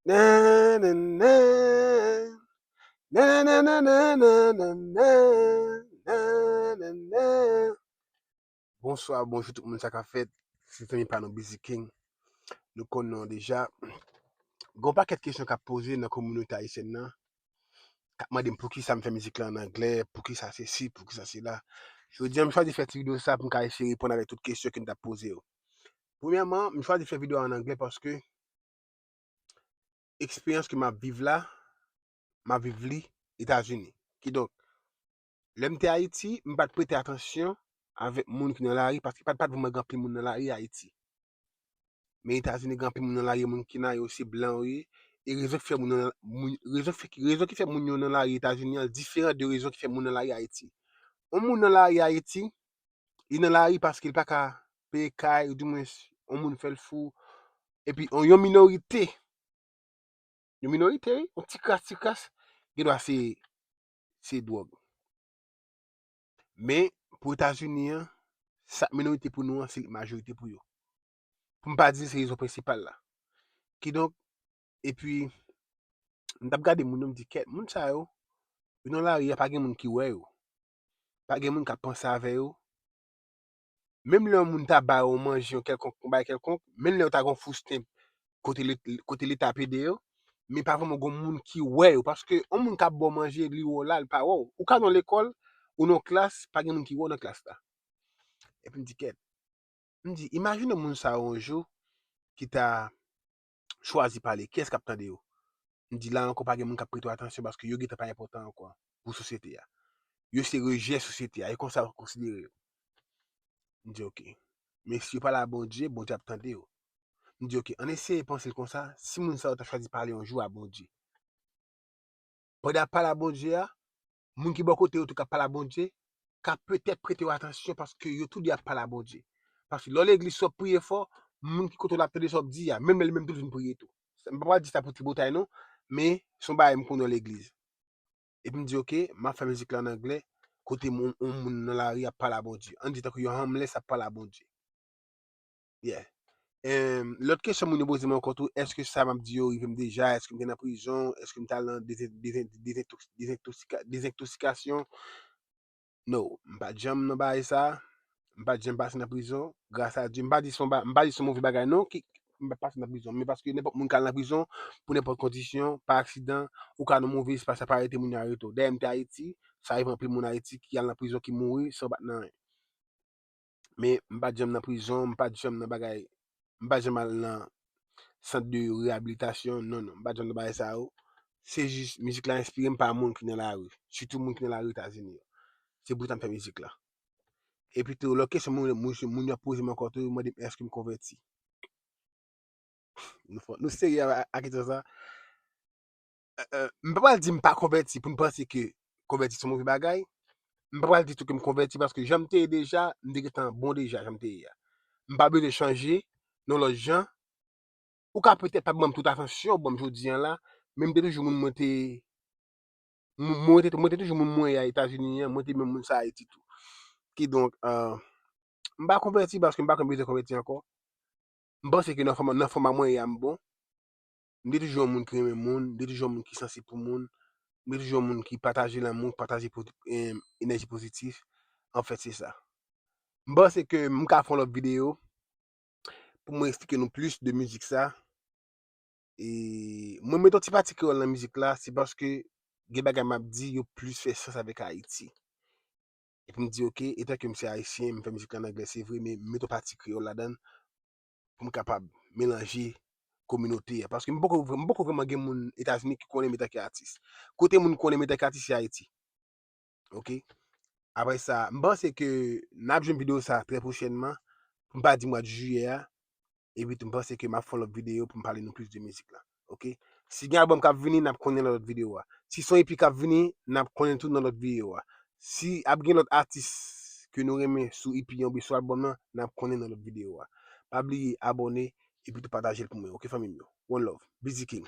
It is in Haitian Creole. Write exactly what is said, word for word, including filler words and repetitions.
Nan, nan, nan. Nan, nan, nan. Bonswa, bonjou tout moun, sa k ap fèt? Se zanmi pa nou, Busy King. Nou konn non deja. Gon pakèt kesyon k ap poze nan kominote ayisyèn nan. K ap mande m poukisa m fè mizik la an anglè, poukisa sesi, poukisa sela. Jodi a, m chwazi fè ti videyo sa pou m ka eseye reponn avèk tout kesyon ke m t ap poze yo. Premyèman, m chwazi fè videyo a an anglè paske eksperyans ke m ap viv la, m ap viv li Etazini. Kidonk, lè m te Ayiti, m pa t prete atansyon avèk moun ki nan lari, paske pa t, pa t vrèman gen anpil moun nan lari Ayiti. Men Etazini gen anpil moun nan lari, moun ki nan yo se blan yo ye. E rezon ki fè moun nan, moun, rezon ki fè, rezon ki fè moun yo nan lari Etazini an diferan de rezon ki fè moun nan lari Ayiti. Yon moun nan lari Ayiti, li nan lari paske li pa ka peye kay, oudimwens, yon moun fè l fou. Epi, yon, yon minorite, yon minorite, wi, yon ti kras, ti kras, gen dwa se, se dwòg. Men, pou Etazini an, sa k minorite pou nou an, se li k majorite pou yo. Pou m pa di se rezon prensipal la. Kidonk, epi, m t ap gade moun yo, m di, kèt, moun sa yo, yo nan lari a, pa gen moun ki wè yo. Pa gen moun k ap panse avè yo. Menm lè yon moun ta ba yo yon manje, yon kèlkonk, yon bagay kèlkonk, menm lè yo ta gen yon food stamp kote le-, kote Leta ap ede yo, men pa vrèman gen moun ki wè yo. Paske yon moun k ap ba w manje, li wè w la, li pa wè w. Ou ka nan lekòl, ou nan klas, pa gen moun ki wè w nan klas la. Epi m di, kèt. M di, imajine moun sa yo yon jou ki ta chwazi pale, kiyès k ap tande yo? M di, la ankò, pa gen moun k ap prete yo atansyon paske yo gentan pa enpòtan ankò pou sosyete a. Yo se rejè sosyete a, e konsa yo konsidere yo. M di, oke. Men si yo pale a Bondye, Bondye ap tande yo. M di, oke, ann eseye panse l konsa, si moun sa yo ta chwazi pale yon jou a Bondye. Pandan y ap pale a Bondye a, moun ki bò kote yo tou k ap pale a Bondye, ka petèt prete yo atansyon paske yo tou de ap pale a Bondye. Paske lè w legliz, si w ap priye fò, moun ki kote w la ap tande sa w ap di a, menm lè li menm tou l vin priye tou. M pa pral di sa pou tripotay non, men se yon bagay m konnen w legliz. Epi m di, oke, m ap fè mizik la an anglè, kote moun, yon moun nan lari ap pale a Bondye. Ann di tankou yon homeless ap pale a Bondye. Yeah. Em, lòt kesyon moun yo poze m ankò tou, èske sa m ap di yo rive m deja? Èske m te nan prizon? Èske m t al nan dezen-, dezen-, dezentoks-, dezentoksika-, dezentoksikasyon? No, m pa t janm nan bagay sa. M pa t janm pase nan prizon, gras a Dye. M pa di se yon ba-, m pa di se yon move bagay non, ki, m pa t pase nan prizon. Men paske nenpòt moun ka al nan prizon pou nenpòt kondisyon, pa aksidan, ou ka nan move espas, sa pa arete moun yo arete w. Dayè m te Ayiti, sa rive anpil moun Ayiti ki al nan prizon, ki mouri san yo pa t nan anyen. Men m pa t janm nan prizon, m pa t janm nan bagay, m pa t janm al nan sant de reyabilitasyon, non, non, m pa t janm nan bagay sa yo. Se jis mizik la enspire m pa moun ki nan lari, sitou moun ki nan lari Etazini yo. Se pou sa m fè mizik la. Epi tou, lòt kesyon moun, moun, moun yo ap poze m ankò tou, yo mande m èske m konvèti. Nou fò, nou serye a, a kesyon sa. Eh, eh, m pa pral di m pa konvèti pou n panse ke konvèti se yon move bagay. M pa pral di tou ke m konvèti paske jan m te ye deja, m te gentan bon deja jan m te ye a. M pa bezwen chanje nan lòt jan. Ou ka petèt pa ban m tout atansyon ban m jodi a la, men m te toujou moun mwen te, mwen, mwen te, mwen te toujou moun mwen ye a Etazini an, mwen te menm moun sa Ayiti tou. Kidonk, eh, m pa konvèti paske m pa konn bezwen konvèti ankò. M panse ke nan fòma, nan fòma mwen ye a m bon. M te toujou yon moun ki renmen moun, m te toujou yon moun ki sansib pou moun, m te toujou yon moun ki pataje lanmou, pataje po-, em, enèji pozitif. Anfèt, se sa. M panse ke m ka fè yon lòt videyo pou mwen eksplike nou plis de mizik sa. E mwen mete yon ti pati kreyòl nan mizik la, se paske gen bagay m ap di yo plis fè sans avèk Ayiti. Epi m di, oke, etan ke m se ayisyen, m fè mizik la an anglè, se vre, men m mete yon pati kreyòl ladan l pou m kapab melanje kominote a. Paske m poko, m poko vrèman gen moun Etazini ki konnen m etanke atis. Kote moun konnen m etanke atis, se Ayiti. Oke? Apre sa, m panse ke n ap jwenn videyo sa trè pwochènman, pou m pa di mwa de jiyè a, epi tou m panse ke m ap fè yon lòt videyo pou m pale nou plis de mizik la. Oke? Si gen albòm k ap vini, n ap konnen nan lòt videyo a. Si se yon E P k ap vini, n ap konnen tou nan lòt videyo a. Si ap gen lòt atis ke nou renmen sou E P an oubyen sou albòm nan, n ap konnen nan lòt videyo a. Pa bliye abòne epi tou pataje l pou mwen. Oke, fanmi m yo? One love. Busy King.